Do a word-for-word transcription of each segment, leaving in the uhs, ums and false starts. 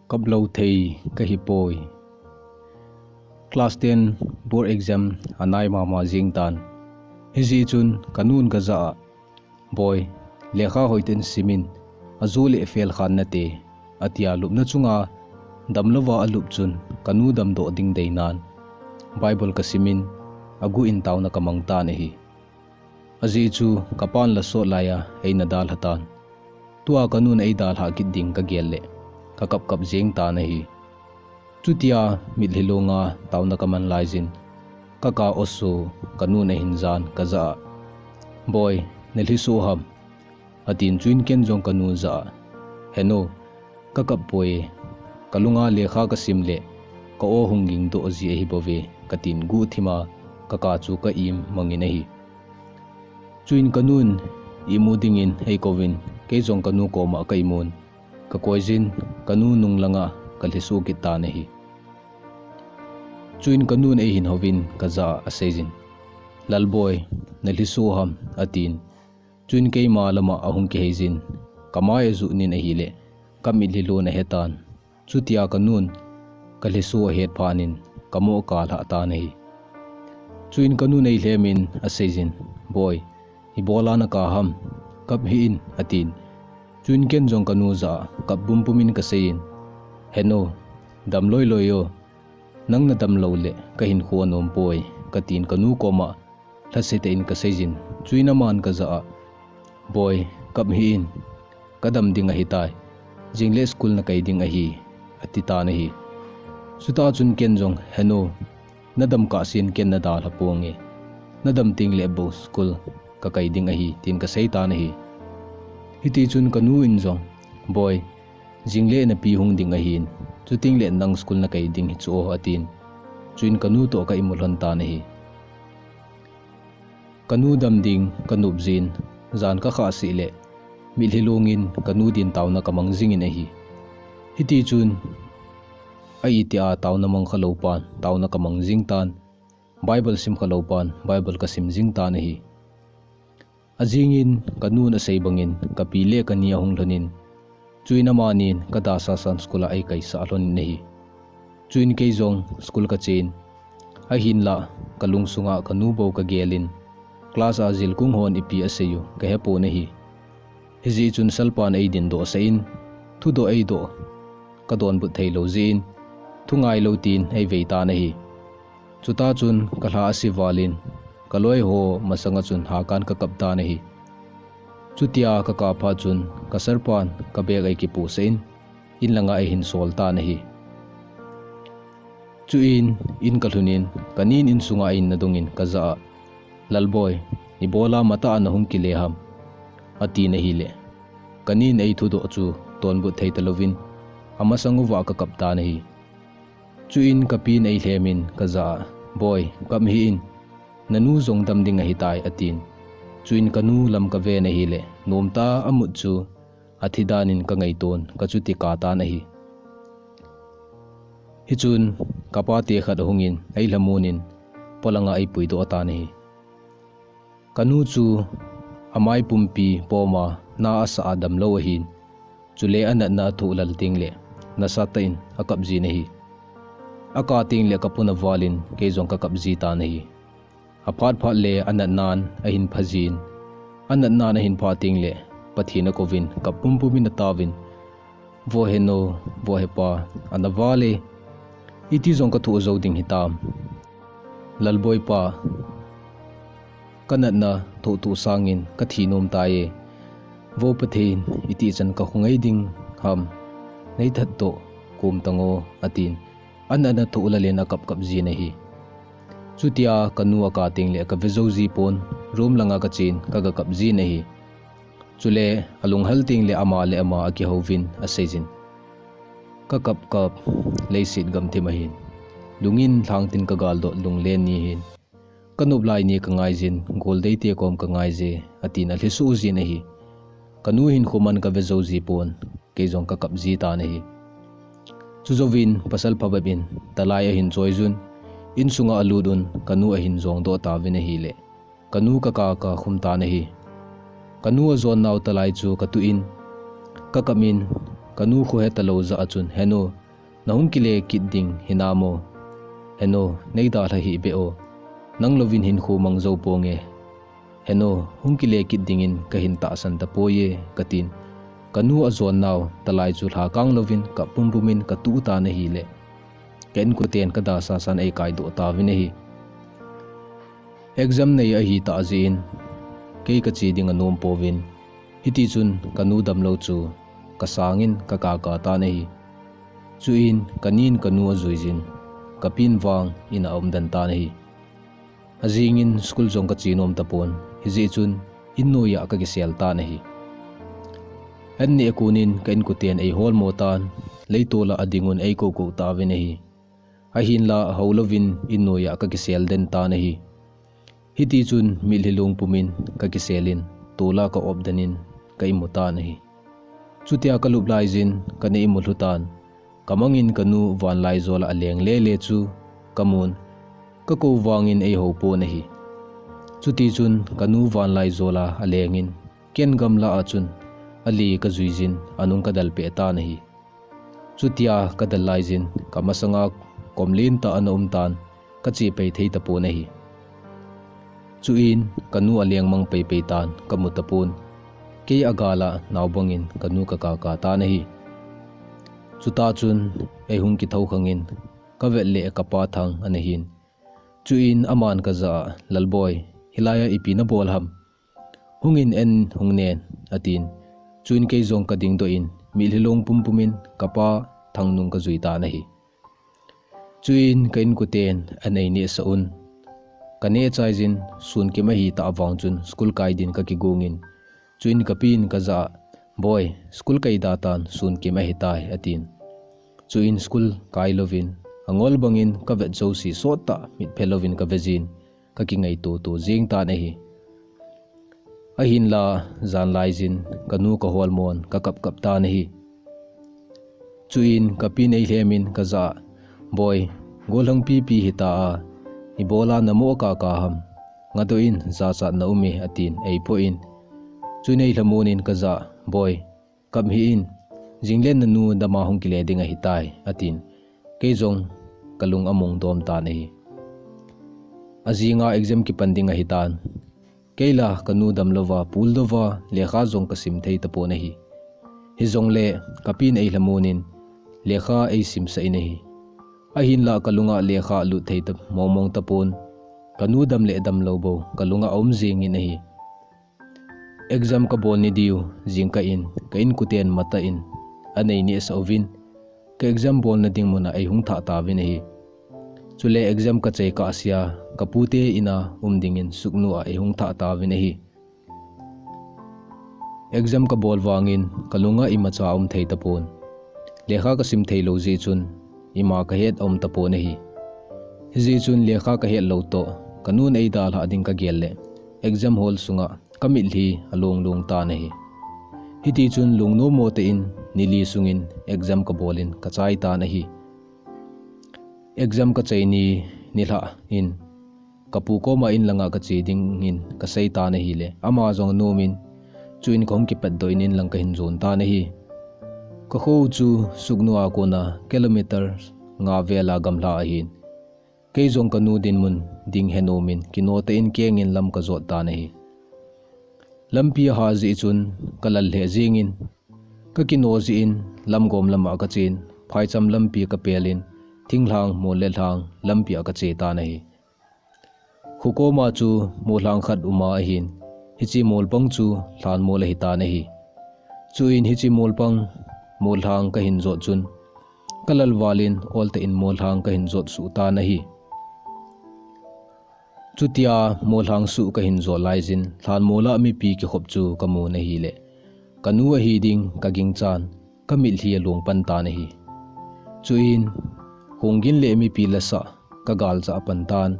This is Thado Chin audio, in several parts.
Kaplou thei kahi poi. Class ten board exam anai mama jing tan. Hijeh chun kanun kajah a, "Boi, lekha hoiten simin, ajo le fail khan nate," atia lupna chunga damlouva alup chun kanu damdoh ding deinan Bible kasimin, aguh in taona kamang tan ahi. Ajeh chu kapan la sot laiya eina dalha tan. Tua kanun eidalhah kit ding kagel le kakap kap jeng tan ahi. Chutia mitlhi longa taona kaman laijin, kaka oso kanun ahin jan kajah a, "Boi, nalhisoh ham?" atin, chuin ken jong kanu jah a, "Henu, kakap poi e, kalunga lekha kasim le ka-o hung gingdoh ji ahi bouve," katin guhthima kaka chu ka-im mangin ahi. Chuin kanun imu dingin eikouvin, kei jong kanu koma ka-imun, kakoijin, kanu nunglanga kalhisoh kit tan ahi. Chuin kanun eihin houvin kajah a aseijin, "Lalboi, nalhisoh ham?" atin. Chuin keima lama ahung kiheijin, kamai ajuh nin ahile, kamitlhi lon ahetan. Chutia kanun kalhisoh ahet phatnin, kamoh kalhah tan ahi. Chuin kanun eilhemin aseijin, "Boi, ibola nakap ham? Kap hih in," atin. Chuin ken jong kanu jah a kap pumpumin kaseiyin, "Henu, dam loiloi o, nang nadam loule kahinkho anom poi," katin kanu koma lhasetah in kaseijin, chuin aman kajah a, "Boi, kap hih in, kadam ding ahitai, jingle school nakai ding ahi," ati tan ahi. Chutah chun ken jong, "Henu, nadam kahsen ken nadalha ponge, nadam tengle bou school kakai ding ahi," tin kasei tan ahi. Hitichun kanu in jong, "Boi, jingle napi hung ding ahin, chutengle nang school nakai ding hichu o," atin. Chuin kanu toh ka-imu lhon tan ahi. Kanu dam ding kanop jin, jan kakhah seh le mitlhi longin kanu din taona kamang jingin ahi. Hitichun a-itia taona mangkha lou pan taona kamang jing tan, Bible simkha lou pan Bible kasim jing tan ahi. Ajingin kanun asei bangin kapi le kani ahung lhonin, chuin amanin kada sasan school a eikaisah lhonin ahi. Chuin kei jong school kachen, ahinlah kalungsunga kanu bou kagelin, class a jilkung hon ipi asei u kahepon ahi. Hijeh chun salpan eidindoh sah in, thudoh eidoh kadonbut theilou jeh in, thu ngailou tin eivei tan ahi. Chutah chun kalha ase valin, kaloiho masanga chun hakan kakap tan ahi. Chutia kakap phat chun ka sir pan ka bag eikipohsah in, in langa eihin sol tan ahi. Chuin in kalhunin, kanin insunga eina dongin kajah a, "Lalboi, ibola matah a nahung kile ham?" atin ahile, kanin eithudoh chu donbut thei talouvin, amasang uva kakap tan ahi. Chuin kapin eilhemin kajah a, "Boi, kap hih in, nanu jong dam ding ahitai," atin. Chuin kanu lam kaven ahile, nomtah a amut chu athi danin kangaiton, kachuti katan ahi. Hichun kapate khat ahungin eilhamunin, polanga eipuidoh tan ahi. Kanu chu amai pumpi poma na asah a damlou ahin, chule anatna thoh lal tengle nasatah in akap jin ahi. Akap tengle kapuna valin kei jong kakap ji tan ahi. Aphat phat le anatnan ahin phajin, anatnan ahin phah tengle Pathen akouvin kap pumpumin ataovin, "Vo henu, vo hepa, ana val e, iti jong kathoh jou ding hitam? Lalboi pa, kanatna thoh thoh sangin kathi nom tai e. Vo Pathen, itichan kakhongai ding ham? Neithat toh kom tan o," atin, anatna thoh lalin akap kap jin ahi. Chutia kanu akap tengle kave jou jipon, room langa kachen, kaga kap jin ahi. Chule alunghel tengle ama le ama akihouvin aseijin, "Kakap kap, leiset gamthim ahin, lungin lhangtin kagaldot lunglen ni hin, kanop lai ni kangaijin, goldeite kom kangaije," atin alhisoh jin ahi. Kanu hinkho man kave jou jipon, kei jong kakap ji tan ahi. Chujouvin pasal phabep in talai ahin choijun, insunga alut un kanu ahin jongdoh tauvin ahile, kanu kaka kakhum tan ahi. Kanu ajon nau talai chu katuh in, kakap in, Kanu khohe talou jah a chun, "Henu, nahung kile kit ding hinam o? Henu, neidalha hih beh o. Nang louvin hinkho mang jou ponge. Henu, hung kile kit dingin kahin tahsan tapoi e," katin. Kanu ajon nau talai chu lhakang louvin kap pumpum in katuh tan ahile, ka inkoten kadasasan eikaidoh tauvin ahi. Exam nei ahitah jeh in, kei kache ding anom pouvin, hitichun kanu damlou chu kasangin kakaka tan ahi. Chuin kanin kanu ajuijin, kapin vang in a aumden tan ahi. Ajingin school jong kache nom tapon, hijeh chun in noiya kakisel tan ahi. An neh konin ka inkoten eiholmo tan, leitol a adingun eikoukou tauvin ahi. Ahinla houlouvin in noiya kakisel den tan ahi. Hitichun mitlhi long pumin kakiselin, tol a ka-op denin ka imu tan ahi. Chutia kalup laijin kana imu lhu tan, kamangin kanu vanlaijol a aleng lele chu kamun, kakou vangin eihoupon ahi. Chutichun kanu vanlaijol a alengin, ken gamla a chun ale kajuijin anung kadelpeh tan ahi. Chutia kadel laijin, kamasanga kom lentah ana um tan, kache pai thei tapon ahi. Chuin kanu aleng mang peipei tan kamu tapon, kei agal a nao bangin kanu kakaka tan ahi. Chutah chun eihung kithoukhangin, kavet leh kapa Thang ana hin. Chuin aman kajah a, "Lalboi, hilai a ipi nabol ham? Hungin an hung nen," atin. Chuin kei jong kadingdoh in, mitlhi long pumpumin kapa Thang nung kajui tan ahi. Chuin ka inkoten an einehsah un, kaneh chaijin, sunkim ahitah vang chun school kai din kakigongin. Chuin kapin kajah a, "Boi, school kaida tan, sunkim ahitai," atin. Chuin school kai louvin, angol bangin kavet jouse sottah mitphe louvin kavejin, kakingaito to jeng tan ahi. Ahinla, jan laijin kanu kaholmon kakapkap tan ahi. Chuin kapin eilhemin kajah a, "Boi, golhangpipi hita a, ibola namoh kaka ham? Ngadoh in, jachatna aume," atin eipoh in. Chuin eilhamonin kajah a, "Boi, kap hih in, jinglen nanu dama hung kile ding ahitai," atin. Kei jong kalung among dom tan ahi. Ajinga exam kipan ding ahitan. Keila kanu damlouva, puldouva, lekha jong kasim thei tapon ahi. Hijongle, kapin eilhamonin, lekha eisimsah in ahi. Ahinla kalunga lekha alut thei ta, mongmong tapon, kanu dam le damlou bou kalunga aum jengin ahi. Exam kabol ni diu jingkah in, ka inkoten matah in aneinehsah uvin, ka exam bolna ding muna eihung thah tauvin ahi. Chule exam kachai kahsea, kapute ina um dingin suknu a eihung thah tauvin ahi. Exam kabol vangin kalunga imacha aum thei tapon. Lekha kasim theilou jeh chun ima kahet aum tapon ahi. Hijeh chun lekha kahet lou toh, kanun eidalhah ding kagel le, exam hall sunga kamitlhi along long tan ahi. Hitichun lungnommo tah in nili sungin exam kabolin kachai tan ahi. Exam kachai ni nilhah in, kapu koma inlanga kache dingin kasei tan ahile, ama jong anomin, chuin kahung kipatdoh in inlang kahin jon tan ahi. Kakho chu suknu a kona kilometer nga vela gamla ahin. Kei jong kanu dinmun ding henomin, kinotah in kengin lam kajot tan ahi. Lampi aha jeh chun kalal lheh jengin, kakino jeh in lamgom lama kachen, phaicham lampi kapelin, thinglhang, mol le lhang lampi a kache tan ahi. Khokoma chu mollhang khat uma ahin, hiche molpang chu lhanmol ahitan ahi. Chuin hiche molpang, mollhang kahin jot chun, kalal valin oltah in mollhang kahin jot suh tan ahi. Chutia mollhang suh kahin jot laijin, lhanmol a mipi kikhop chu kamun ahile, kanu ahi ding kaginchan, kamitlhi along pan tan ahi. Chuin, khonggin le mipi lasah kagal jah pan tan,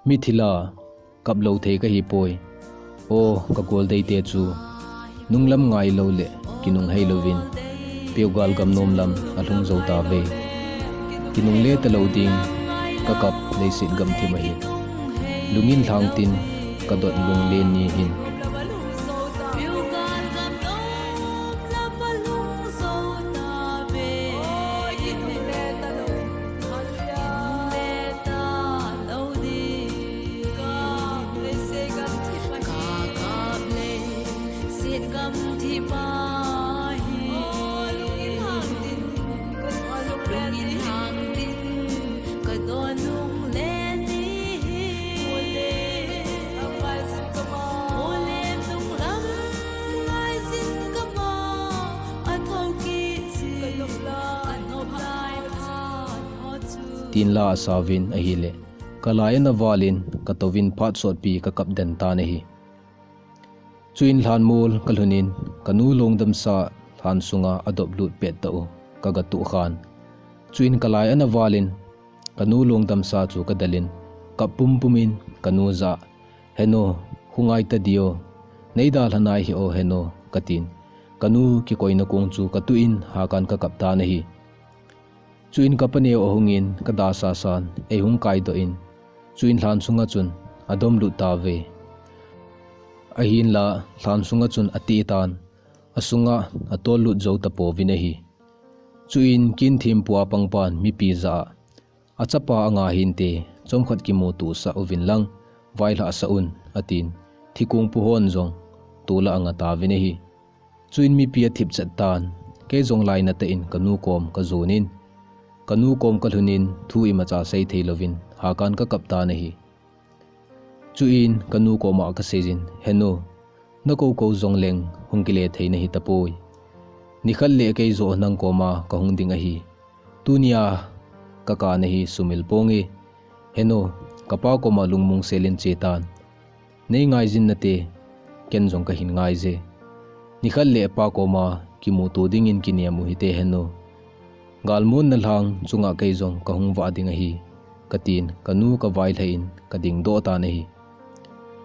mithila, kaplou thei kahipoi. O, kagoldeite chu, nunglam ngailou le kinung heilouvin, peugal gamnom lam alhung jou tauve. Kinungle talou ding, kakap leiset gamthim ahin. Lungin lhangtin, kadot lunglen ni hin. Thi pa hi. Lungin hang tin, ka donung le ni hi. Ole, lunglam ngaijin kama, athoki si. Anop lai phat ho chu. Tin la asauvin ahile, kalai ana valin, katouvin phat sotpi kakap den tan ahi. Chuin lhanmol kalhunin, kanu lungdamsa lhan sunga adop lut pet tah u, kaga tuh khan. Chuin kalai ana valin, kanu lungdamsa chu kadelin, kap pumpumin, kanu jah, "Henu, hung ngai ta di o, nei dalha nai hih o henu," katin. Kanu kikoina kong chu katuh in hakan kakap tan ahi. Chuin kapaneo ahungin, kada sasan, eihung kaidoh in. Chuin lhan sunga chun adom lut tauve. Ahinla, lhan sunga chun ateh tan, asunga atol lut jou tapouvin ahi. Chuin kin thempua pangpan mipi jah a, "Achapa anga hinte, chomkhat kimuto sah uvin lang, vailhah sah un," atin. Thikong pu hon jong tola anga tauvin ahi. Chuin mipi athip chet tan, kei jong lainatah in kanu kom kajonin. Kanu kom kalhunin, thu imacha sei thei louvin, hakan kakap tan ahi. Chuin kanu koma kaseijin, "Henu, nakou kou jongleng, hung kile thei nahi tapoi. Nikhat le kei joh nang koma kahung ding ahi. Tunia kaka nahi sumil ponge. Henu, kapa koma lungmong selin chetan. Nei ngaijin nate, ken jong kahin ngaije. Nikhat le pa koma kimuto dingin kinem u hite henu. Galmun nalhang chunga kei jong kahung vah ding ahi," katin, kanu kavailhah in kadingdoh tan ahi.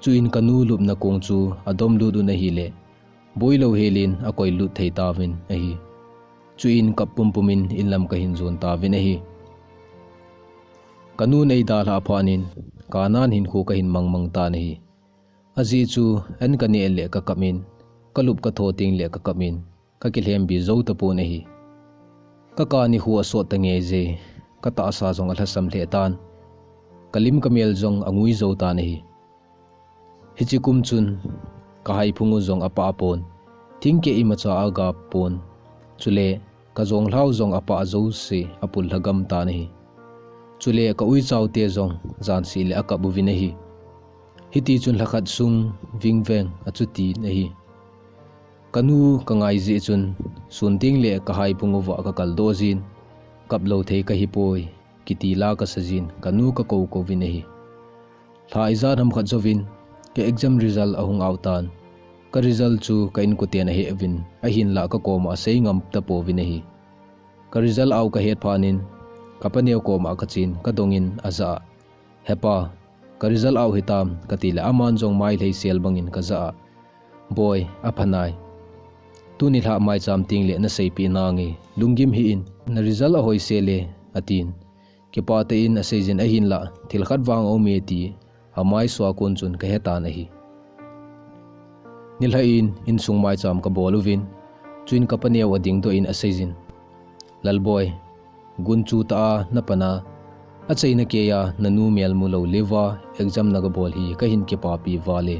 Chuin kanu lupna kong chu adom lut un ahile, boilou helin akoi lut thei tauvin ahi. Chuin kap pumpumin inlam kahin jon tauvin ahi. Kanu nei dalhah phatnin, kanan hinkho kahin mangmang tan ahi. Ajeh chu, an kaneh le kakap in, kalup katho teng le kakap in, kakilhembi jou tapon ahi. Kaka nikho asot ta ngeije, katahsa jong alhasam lheh tan, kalim kamel jong angui jou tan ahi. Hiche kum chun, kahaiphung u jong apah pon, thingkeh imacha agap pon, chule kajonglhau jong apah jouse apul lhagam tan ahi. Chule kauichaote jong janseh le akap uvin ahi. Hitichun lhakhat sung vingveng achutin ahi. Kanu kangai jeh chun, sun teng le kahaiphung uva kakaldoh jin, kaplou thei kahipoi, kiti la kasajin, kanu kakou kouvin ahi. Lha ijat ham khat jouvin, ka exam result ahung out tan. Ka result chu ka inkoten aheh uvin, ahinlah kakoma asei ngam tapouvin ahi. Ka result out kahet phatnin, kapaneo koma kachen, kadongin ajah a, "Hepa, ka result out hitam," katileh aman jong mailhei sel bangin kajah a, "Boi, aphanai. Tuni lhah maicham tengleh naseipeh nange, lunggim hih in, na result ahoi sele," atin. Kipah tah in aseijin ahinlah, thil khat vang aume ti, amaisua kon chun kahetan ahi. Nilhah in, insung maicham kabol uvin, chuin kapaneo adingdoh in aseijin, "Lalboi, gunchu tah a napan a, achaina keiya nanu mel mulou leuva, exam nagabol hi kahin kipapi val e.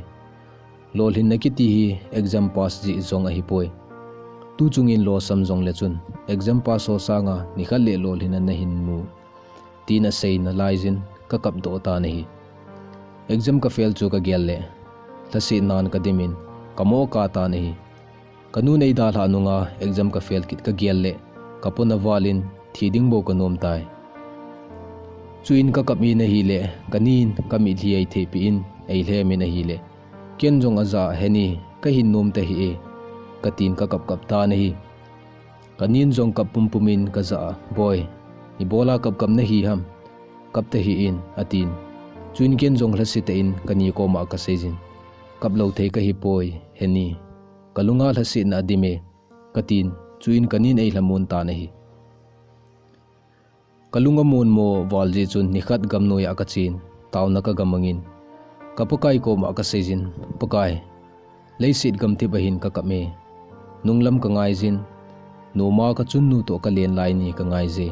Lolhinna kiti hi exam pass jeh jong ahipoi. Tuchungin losam jongle chun, exam pass ho sanga nikhat le lolhinna nahin mu," tin asei nalaijin kakapdoh tan ahi. Exam kafail chu kagel leh, lhasetnan kadimin, kamo katan ahi. Kanun eidalhah nunga exam kafail kit kagel leh, kapona valin thi ding bou kanom tai. Chuin kakap in ahileh, kanin kamitlhi eithehpeh in, eilhemin ahileh, ken jong ajah a, "Heni, kahin nom tahih e," katin kakapkap tan ahi. Kanin jong kap pumpumin kajah a, "Boi, ibola kapkap nahi ham? Kap tahih in," atin. Chuin ken jong lhasetah in kani koma kaseijin, "Kaplou thei kahipoi, Heni. Kalunga lhasetna adim e," katin. Chuin kanin eilhamon tan ahi. Kalung amonmo val jeh chun nikhat gamnoiya kachen, taona kagamangin, ka Pakai koma kaseijin, "Pakai, leiset gamthip ahin kakap e. Nunglam kangaijin, noma kachunnu toh kalen lai ni kangaije.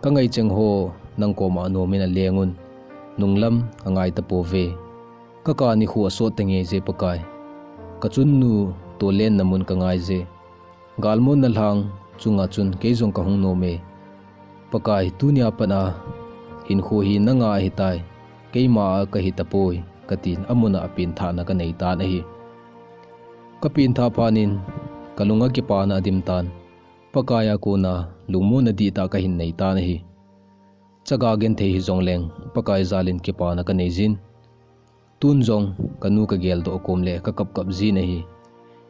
Kangaicheng ho nang koma nomin alengun, nunglam angai tapouve. Kaka nikho asot tangeije Pakai. Kachunnu tolenna mun ka ngai je. Galmonna lhang chunga chun kei jong ka hung nom e. Pakai, tunia pat a hinkho hi nanga ahitai, keima a ka hi tapoi, ka tin amun a penthahna ka nei tan ahi. Ka penthah phat in ka lung a kipana a dim tan. Pakai a kona lungmonna dihtah ka hin nei tan ahi. Chaga genthei hijongleng Pakai jal in kipana ka nei jin. Tun jong ka nu ka geldoh kom le ka kapkap jin ahi.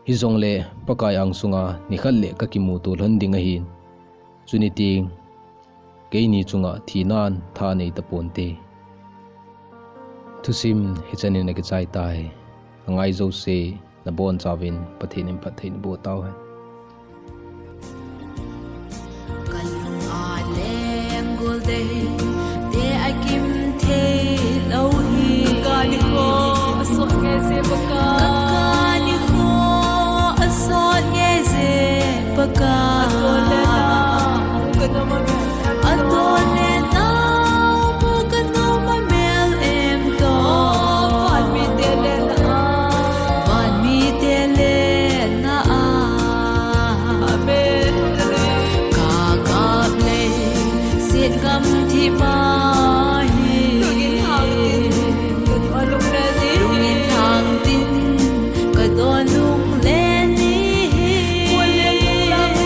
Hijongle Pakai angsunga nikhat le ka kimuto lhon ding ahin. Chuni teng keini chunga thina'n tha nei taponte. Thusim hichan in akichai tai. Angai jouse nabonchauvin Pathen in phatthei naboh tauhen. Ka lung a lenggol dei te akim thei lou hi. Ka nikho asot nge je Pakai. Ka nikho asot nge je Pakai. Atole nau mu ka nom a mel em. Atole nau mu ka nom a mel em to. Vanmite lenna a. Vanmite lenna a. Amen. Ka kap le, siet gam thi pa hi. Lungin thang tin, ka don lung le ni hi. Ole lung lang,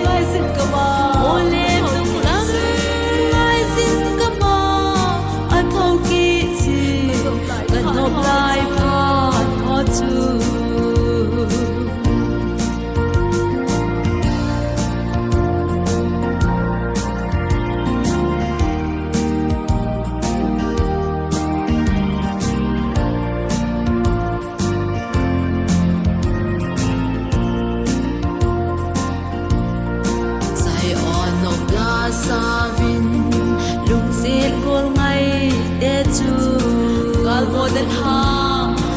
lai sin ka ma. Ole lung lang, lai sin ka ma. A thou kit si, ka nop lai phat ho chu. Zion of Gaza vin, lungset gol ngai te chu. Galmo den ha,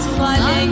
suba le.